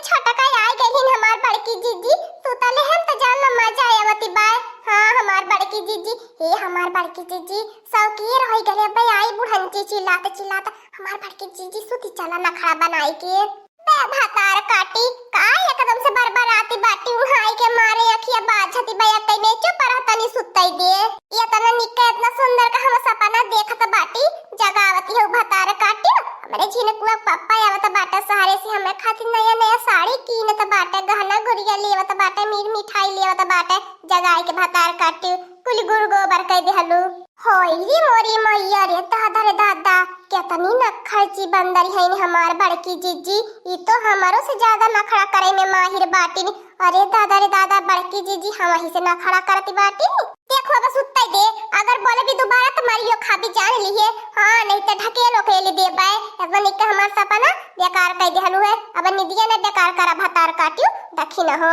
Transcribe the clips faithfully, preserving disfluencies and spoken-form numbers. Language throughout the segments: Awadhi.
छोटका आई गइलिन हमार बड़की जीजी, सुतले हम त जान ला मजा आवती बाय। हाँ, हमार बड़की जीजी, हे हमार बड़की जीजी, सौकिए रहि गले, अबे आई बुढ़ंची चिल्लात चिल्लात, हमार बड़की जीजी सुती चला नखड़ा बनाई के। बे भतार काटी, का एकदम से बरबराती बाटी, उहाई के मारे अखिया बाझती बा, या तई में चुप रह तनी सुतई दे। ये तना निक्का इतना सुंदर का हम सपना देखत बाटी, जगावती हो भतार काटी। हमरे झिनकुआ पप्पा आवत बाटे शहरे से, हमें खातिर नया नया साड़ी कीनत बाटे, गहना गुरिया लेवत बाटे, मीठ मिठाई लेवत बाटे, जगाई के भतार काटी, कुल गुड़ गोबर कइ देहलू। होई रे मोरी मैया रे, दादा रे दादा, केतनी नखरची बंदरी हईन हमार बड़की जीजी, ई तो हमरो से ज्यादा नखड़ा करे में माहिर बाटिन। अरे दादा रे दादा, बड़की जीजी हमही से नखड़ा करती बाटिन। देखो अब सुत्ते दे, अगर बोलबी दोबारा त मारियो खाबी जान लिहे। हाँ, नहीं त ढकेल ओकेल देबे। एतना निक हमार सपना बेकार कइ देहलू है, अब निदिया न बेकार करा भतार काटियो, दखी न हो।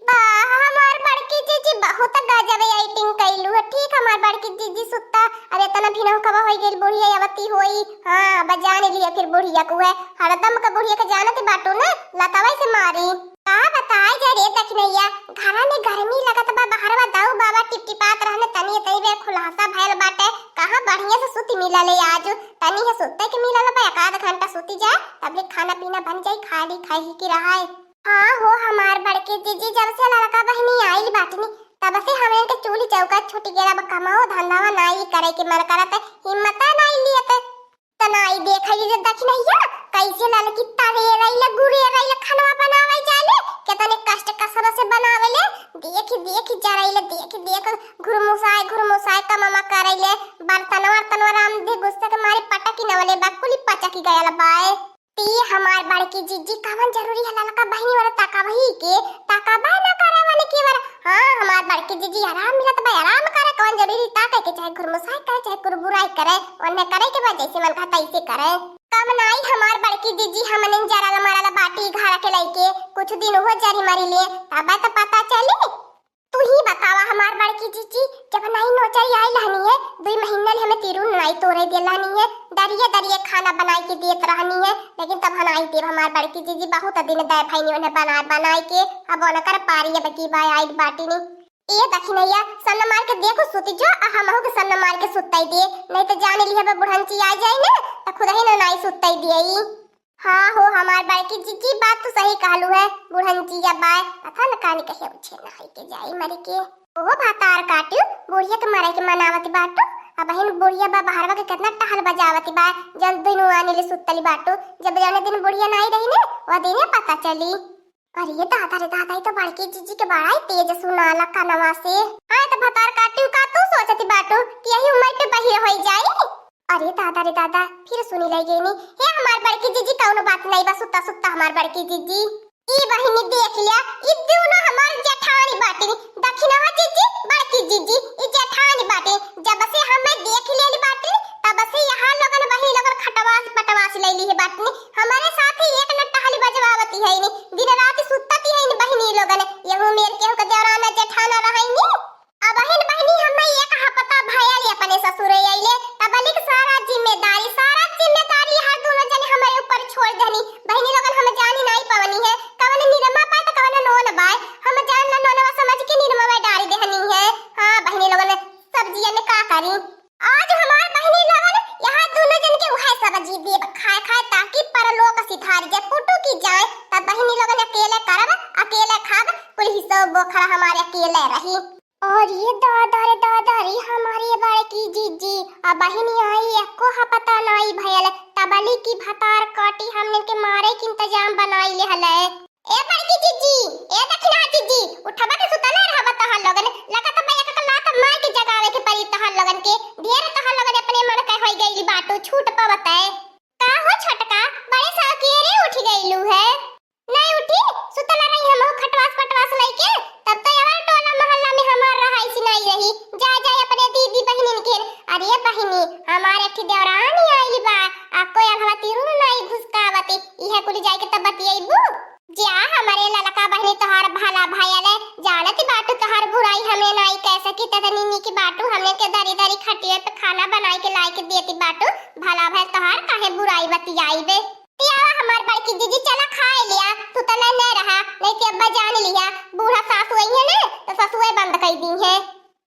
वाह, हमार बड़की जीजी बहुत गजब acting कइलू है। ठीक, हमार बड़की जीजी सुत्ता, अब एतना भिनहु कब होइ गइल, बुढ़िया अवती होई। हाँ, अब जान लिया फिर बुढ़िया को है, हरदम का बुढ़िया के जानत बाटू ना, लतवा से मारी। का बताई जा रे दखिनैया, घरा में गर्मी लगत बा, बहरवा दाऊ बाबा टिपटिपात रहने, तनी तनी बेर खुलासा भयल बाटे। कहाँ बढ़िया से सुती मिलले आज, तनी है सुते के मिलल बा, एक आध घंटा सुती जाए, तब ले खाना पीना बन जाई, खाली खाई की रहाए। हाँ हो हमार बड़की जीजी, जब से लड़का बहिनी आइल बाटनी, तब से हमन के चूल्ही चौका छूट गया। अब कमाओ धंधावा नाई करे के मन करत, हिम्मत नाई लियत। त नाई देखली रे दखिनैया, कैसे ललकी तरे रैले, गुरे रैले, खनवा बनावे जाले, केतने कष्ट कसर से बनावे ले। देख देख जरैले, देख देख घुरमुसाए घुरमुसाए कममा करैले। बर्तनवा वर्तनवा राम दे गुस्सा के मारे पटकी नवले बा, कुली पचकी गयल बाए। ती हमार बड़की जीजी, कवन जरूरी है ललका बहिनी वाला ताका वही के, ताका बा ना करे वाले के वाला। हाँ, हमार बड़की जीजी आराम मिलत बा, आराम करे, कवन जरूरी ताके के, चाहे घुरमुसाई करे, चाहे कुरबुराई करे, ओन्ने करे के बा, जैसे मन कहता ऐसे करे। कम नाई हमार बड़की जीजी, हमने जरल मरल बाटी घर के लइके, कुछ दिन हो जरी मरी ले, तब त पता चली। तू ही बतावा हमार बड़की जीजी, जब नाई नोचरी आई लहनी है, दुई महीना ले हमें तिरुन नाई तोरे दे लहनी है, दरिये दरिये खाना बनाई के देत रहनी है, लेकिन तब हनाई देव हमार बड़की जीजी, बहुत दिन दे भैनी उन्हें बनाए बनाए के, अब उनकर पारी अब की बाय आइल बाटी नी। ए दखिनैया, सन्न मार के देखो सुती जो, आ हमहू के सन्न मार के सुताई दे, नहीं तो जान लिहे बा बुढ़ंची आ जाई ना, त खुद ही ना नाई सुताई दियई। हाँ हो हमार बड़की जीजी, बात तो सही कहलू है, बुढ़न जिया बाय, पता न कानी कहे उछे नहाई के जाई मरी के। ओहो भातार काटू, बुढ़िया के मरे के मनावत बाटू। अब हिन बुढ़िया बा बहरवा के कितना टहल बजावत बा, जन दिन आने ले सुतली बाटू। जब जौने दिन बुढ़िया नाई रही ने, वह दिने पता चली। अरे दादा रे दादा, ई तो बड़की जीजी के बड़ा ही तेज सुनाला कनवा से। हाँ तो भातार काटू, का तू सोचती बाटू कि यही उम्र पे बहिर होई जाई? अरे दादा रे दादा, फिर सुनी लई गईनी। हे हमार बड़की जीजी, कौनो बात नहीं बा, सुत्ता सुत्ता हमार बड़की जीजी। ई बहिनी देख लिया, ई दोनों हमार जेठानी बाटिन, दखिनवा जीजी, बड़की जीजी, ई जेठानी बाटिन। जब से हमें देख लेली बाटिन, तब से यहाँ लोगन बहिनी लोगन खटवास पटवास ले ली है बाटिन। हमारे साथ ही एक न टहली बजवावती है नी, दिन रात सुत्तती है नी बहिनी लोगन। यहू मेर केहू के देवराना जेठाना रहै नी। अबहिन बहिनी हमें एक हफ्ता भयल अपने ससुरे अइले, तबलिक सारा जिम्मेदारी, सारा जिम्मेदारी हर दोनों जने हमरे ऊपर छोड़ देहनी। बहिनी लोगन हम जानी नाई पवनी है, कवन निरमा पाए त कवन नोन बाय। हम जान ला नोनवा समझ के निरमा में डाल देहनी है। हाँ बहिनी लोगन, सब्जिया में का करी? आज हमार बहिनी लोगन यहाँ दोनों जन के उहे सब्जी देब खाए खाए, ताकि परलोक सिधार जाए, पुटुकी जाए। तब बहिनी लोगन अकेले करब, अकेले खाब, कुल हिस्सो बोखड़ा हमारे अकेले रही। अरे दादा रे दादा रे, हमारे बड़की जीजी, अबहिन आई एको हपता नाई भयल, तबली की भतार काटी हमने के मारे के इंतजाम बनाई ले हले। ए बड़की जीजी, ए दखिना जीजी, उठबा के सुतले रहबा तहार लोगन, लगत बा एक लात मार के जगावे के पड़ी तहार लोगन के, ढेर तहार लोगन अपने मन के होई गइली बाटू, छूट पवत है। का हो छोटका, बड़े साकिए रे उठ गइलू है? नहीं उठी, सुतल रही हमहू खटवास पटवास लइके, तब तो अवर टोला मोहल्ला में हमार रहाइश नहीं रही। जा जा अपने दीदी बहिनिन के। अरे बहिनी, हमार एक ठे देवरानी आइल बा, आ कोई अघवा तिरुन नहीं घुसकावती, इहे कुल जाइके तब बतियैबू। जा हमारे ललका बहिनी, तोहार भला भयल, जानत बाटू तोहार बुराई हमें नहीं कह सकी, ततनी निक बाटू, हमने के दरी दरी खटिया पे खाना बनाई के लाई के देती बाटू, भला भयल तोहार काहे बुराई बतियाई बे। ते आवा हमार बड़की जीजी, चला खाए लिया, तू तने न रहा, नहीं ते अब्बा जान लिया, बूढ़ा सासू आई है ने, तो ससुए बंद कई दी है।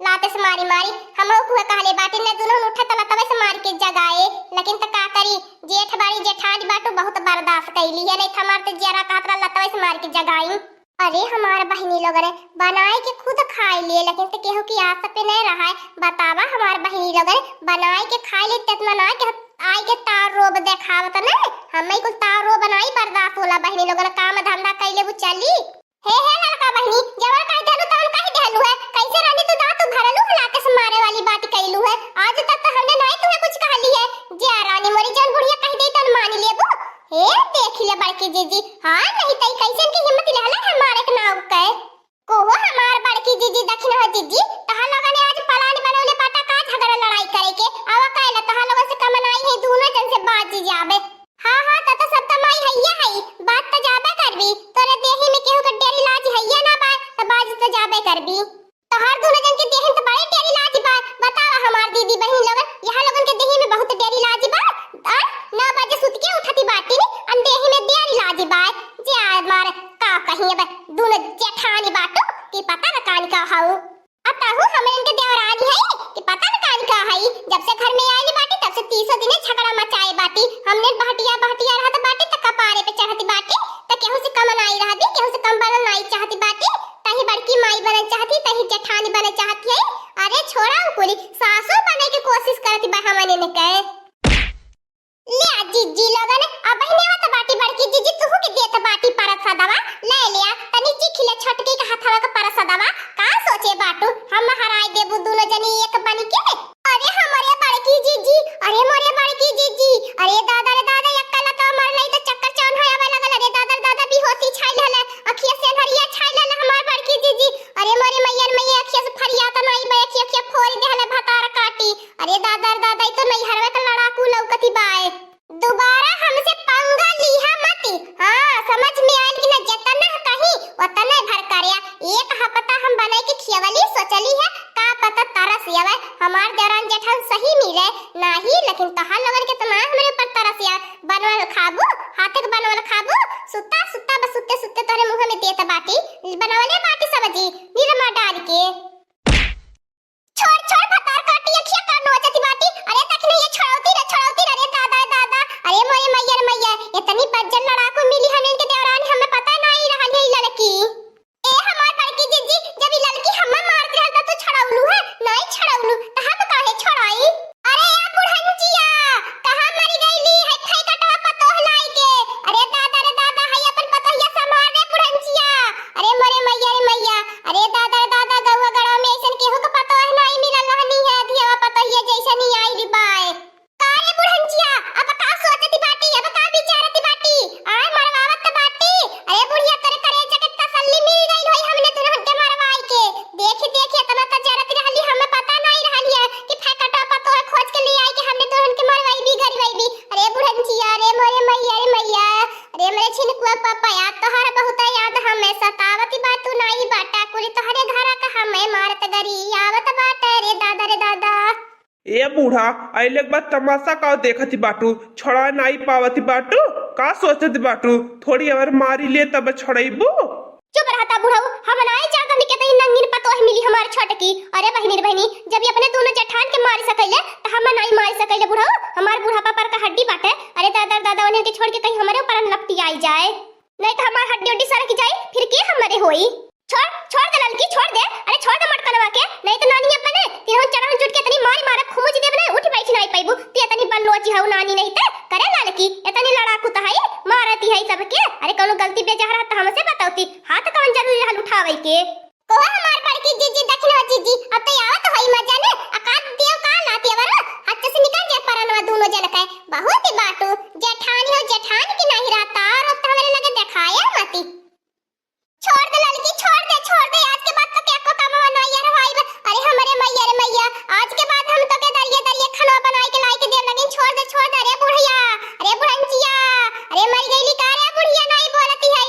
लाते से मारी मारी, हम लोग हुए कहले बाटी ने दुनों उठा त लतवे से मार के जगाए, लेकिन त का करी, जेठ बाड़ी जेठानी बाटू बहुत बर्दाश्त कैली है, नहीं त हमार त जियरा कहत रहा लतवे से मार के जगाई। अरे हमार बहिनी लोगन बनाए के खुद खाए लिए, लेकिन त केहू की आस पे नहीं रहा है। बतावा हमार बहिनी लोगन बनाए के खाए लिए, तेत मना के आई के तार रोब देखावत न, हमें कुल तार रोब बनाई बर्दाश्त होला। बहिनी लोगन काम धंधा कैले वो चली। हे, हे लड़का बहिनी, जवन कह देलू तवन कह देलू है। कैसे रानी तू दांत भरलू है, लाते से मारे वाली बात कैलू है। आज तक तो हमने नहीं तुम्हें कुछ कहली है। जे रानी मोरी जवन बुढ़िया कह दे तन मान लेबू। हे देख ले बड़की जीजी, हाँ नहीं तई कैसे इनकी हिम्मत लहला है मारे के नाव के। कोहो हमार बड़की जीजी दखिन हो जीजी, तहां लोगन ने आज plan बनौले बाटा का झगड़ा लड़ाई करे के। आवा कहला तहां लोगन से कमनाई है, दोनों जन से बाजी जाबे। हाँ, हाँ, त, त सब त माई हइया हई, बात त जाबे करबी। तोरे देही में केहू के डेरी लाज हइया ना बा, त बाज त जाबे करबी। तोहार दुनो जन के देही में त बड़ी डेरी लाज बा। बतावा हमार दीदी बहिन लोगन, यहाँ लोगन के देही में बहुत डेरी लाज बा। आ, नौ बजे सुत के उठती बाटी ने, अन देही में डेरी लाज बा। जे आ मार का कहीं अब दुनो जेठानी बाटू कि पता न कान का हऊ। अतहु हमरे इनके देवरानी है कि पता न कान का है, जब से घर में आइली बाटी तब से तीसों दिने झगड़ा मचाए बाटी। हमने बहटिया बहटिया रहत बाटी त कपारे पे चढ़ती बाटी, त केहू से कम नाई रहती, केहू से कम बनल नाई चाहती बाटी, तही बड़की माई बनल चाहती, तही जेठानी बनल चाहती है। अरे छोड़ा उ कुली, सासू बने के कोशिश करती बा हमने इनके। ले आ जीजी लोगन, अब बहिने आवत बाटी बड़की जीजी, तुहू के देत बाटी परसादवा, ले लिया, तनी चीख ले छोटकी के हथवा के परसादवा, का सोचे बाटू, हम हराई देबू दुनो जनी एक बनी के। अरे हमरे बड़की जीजी, अरे मोरे बड़की जीजी, अरे दादा रे दादा, एक कला तो मर लई तो चक्कर चौन होए आवे लगल, अरे दादा रे दादा, बेहोशी छाई लेले, अखिया से अन्हरिया छाई लेले हमार बड़की जीजी, अरे मोरे मैया रे मैया, अखिया से फरिया त नाई बा, अखिया, अखिया फोड़ देहले भतार काटी, अरे दादा रे दादा, ई तो नैहरवे के लड़ाकू लौकती बाए। दोबारा हमसे पंगा लिहा मती। हाँ, समझ में आइल कि ना, जतना कही ओतने भर करिया। एक हफ्ता हम बनाई के खियवली, सोचली है का पता तरस आवे, हमार देवरान जेठान सही मिले नाही, लेकिन तोहार लोगन के तो ना हमरे ऊपर तरस आवे। बनवल खाबू, हाथे के बनवल खाबू, सुत्ता सुत्ता बस सुत्ते सुत्ते तोहरे मुँह में देत बाटी, बनवले बाटी सब्जी निरमा डाल के। छोड़, छोड़, भतार काटी अखिया का नोचती बाटी। अरे तक नहीं, ये छोड़ौती रे, छोड़ौती रे, अरे दादा, दादा, अरे मोरे मैया रे मैया, इतनी बज्जन लड़ाकू मिली हम इनके देवरानी, हमें पता नहीं रहल है ई लड़की। ए हमार बड़की जीजी, जब ई लड़की हमें मारत रहल त तू छोड़ौलू है, नहीं छोड़ौलू, त हम काहे छोड़ाई? अरे ए बुढ़ंचिया, कहाँ मरी गईली है फैकटवा पतोह लाई के? अरे दादा रे दादा, है अपन पतोहिया संभाल रे बुढ़ंचिया। अरे मोरे मैया रे मैया, अरे दादा रे दादा, गौवा गढ़वा में ऐसन केहू के पतोह नाई मिलल रहनी है, धियावा पतोहिया जैसन ही आई री बाय। का रे बुढ़ंचिया, अब का सोचती बाटी, अब का विचारती बाटी? आय मरवावत बाटी। अरे बुढ़िया, तोरे करेजा के तसल्ली मिल गइल होई हमने दुल्हन के मरवाई के। देखी देखी, इतना त जरत रहली, हमें पता नाई रहल है कि फैकटवा पतोह खोज के ले आई के हमने दुल्हन के मरवाई भी, गरवाई भी। अरे बुढ़ंचिया, अरे मोरे मैया रे मैया, अरे मेरे छिनकुआ पापा, याद तोहरा बहुत याद हमें सतावती बा, तू नाई बाटा कुली तोहरे घरा का हमें मारत गरी आवत बाटे रे दादा रे दादा। ए बूढ़ा, अइले के बाद तमाशा का देखती बाटू? छोड़ा नाई पावती बाटू? का सोचती बाटू? थोड़ी अगर मारी ले तब छोड़ैबू? चुप रहता बुढ़ऊ, हम नाई जानत हमनी के तई नंगिन पतोह मिली हमार छोटकी। अरे बहिनी रे बहिनी, जब ये अपने दोनों जेठान के मारी सकैले, त हम नाई मारी सकैले बुढ़ऊ। हमार बुढ़ापा पर का हड्डी बाटे। अरे दादा रे दादा, उन्हें के छोड़ के कहीं हमरे ऊपर लपटी आई जाए, नहीं त हमार हड्डी उड्डी सरक जाई, फिर के हमरे होई? छोड़, छोड़ दे ललकी, छोड़ दे। अरे छोड़ दे मटकनवा के, नहीं त नानी अपने तिनहुन चढ़न जुट के इतनी मारी मारे खुमुज देब ना, उठ बैठ नाई पैबू। ती इतनी बल्लोची हऊ नानी नहीं ते, करे ललकी, इतनी लड़ाकू त हई, मारती हई सबके। अरे कौनो गलती बेजा रहत त हमसे बतौती, हाथ कौन जरूरी रहल उठावे के। कोहो हमार बड़की जीजी, दखिनवा जीजी, अब त आवत होई मजा ने, अकाद देव का लाती अवर, हाथ से निकल जाए परनवा दोनों जन के। बहुत ही बाटू, जेठानी हो जेठानी की नहीं रहता, और अब तो हमरे लगे देखाया मती। छोड़ दे ललकी, छोड़ दे, छोड़ दे, आज के बाद तो क्या को कमवा ना यार भाई बा-, अरे हमरे मैया रे मैया, आज के बाद हम तो के दरिया दरिया खाना बनाई के लाई के देव, लेकिन छोड़ दे, छोड़ दे, अरे बुढ़िया, अरे बुढ़ंचिया, अरे मर गईली का रे बुढ़िया, नहीं बोलती है।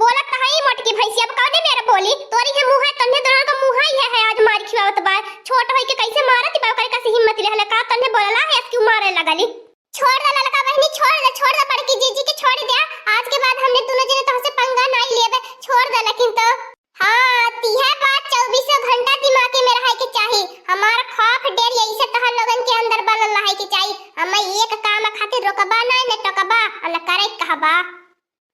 बोलत त हई मोटकी भैंसी, अब कौने मेर बोली? तोरी है मुँह है, तन्ने दोनों का मुँह है, ये है आज मार खिलावत बा। छोट होई के कैसे मारत बा, ओकरे कसी हिम्मत रहले का, तन्ने बोलला है, क्यों मारे लगली? छोड़ दे ललका बहिनी, छोड़ दे, छोड़ दे बड़की जीजी, के बाद हमने दोनों जने तोहसे पंगा नाई लेबे, छोड़ दे लेकिन तो। हाँ, तिहे बात चउबीसों घंटा दिमागे में रहे के चाही। हमार खौफ, डेर यही से तोहर लोगन के अंदर बनल रहे के चाही। हमें एक काम खातिर रोकबा नाई, न टोकबा, और न करे कहबा।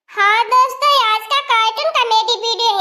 हाँ दोस्तों, आज का cartoon comedy video